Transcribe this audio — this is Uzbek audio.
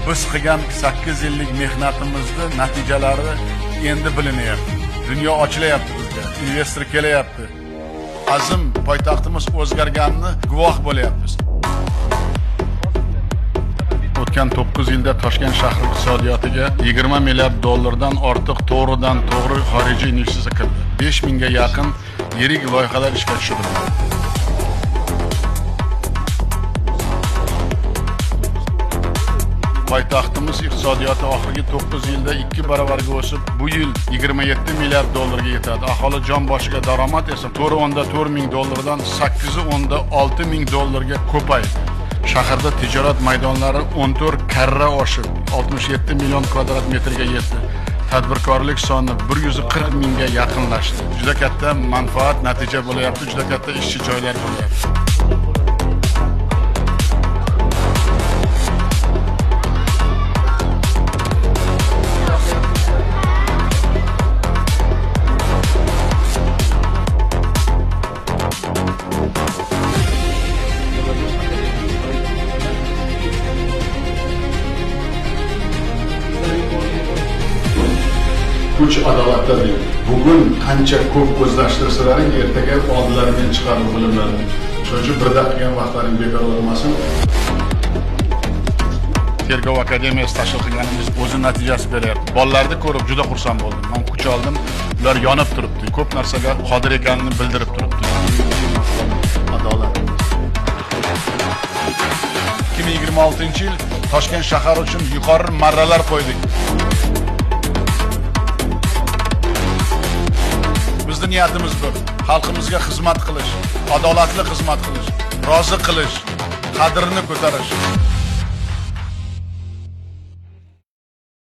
Biz qilgan 8 yillik mehnatimizni natijalari endi bilinyapti. Dunyo ochilyapti bizga, investor kelyapti. Azim poytaxtimiz o'zgarganini guvoh bo'lyapmiz. O'tgan 9 yilda Toshkent shahri iqtisodiyotiga 20 milliard dollardan ortiq to'g'ridan to'g'ri xorijiy investitsiya kirdi. 5000 ga yaqin yirik loyihalar ishga tushirildi. Poytaxtimiz iqtisodiyoti oxirgi 9 yilda 2 barobarga o'sib, bu yil 27 milliard dollarga yetadi. Aholi jon boshiga daromad esa 4.4 ming dollardan 8.6 ming dollarga ko'paydi. Shaharda tijorat maydonlari 14 karra oshib, 67 million kvadrat metrga yetdi. Tadbirkorlik soni 140 mingga yaqinlashdi. Juda katta manfaat natija bo'lyapti, juda katta ishchi joylar bo'lyapti. Kuch adolatda deydi. Bugun qancha ko'p o'zlashtirsalaring, ertaga oldilaringdan chiqadi bilimlarni. Shuning uchun birda qilgan vaqtlaring bekor o'tmasin. Tergov akademiyasi tashkil qilganimiz o'zi natijasi beryapti. Bolalarni ko'rib juda xursand bo'ldim. Men kuch oldim. Ular yonib turibdi. Ko'p narsaga qodir ekanini bildirib turibdi. Adolat. 2026-yil Toshkent shahari uchun yuqori marralar qo'ydik. Bizni niyatimiz bir: xalqimizga xizmat qilish, adolatli xizmat qilish, rozi qilish, qadrini ko'tarish.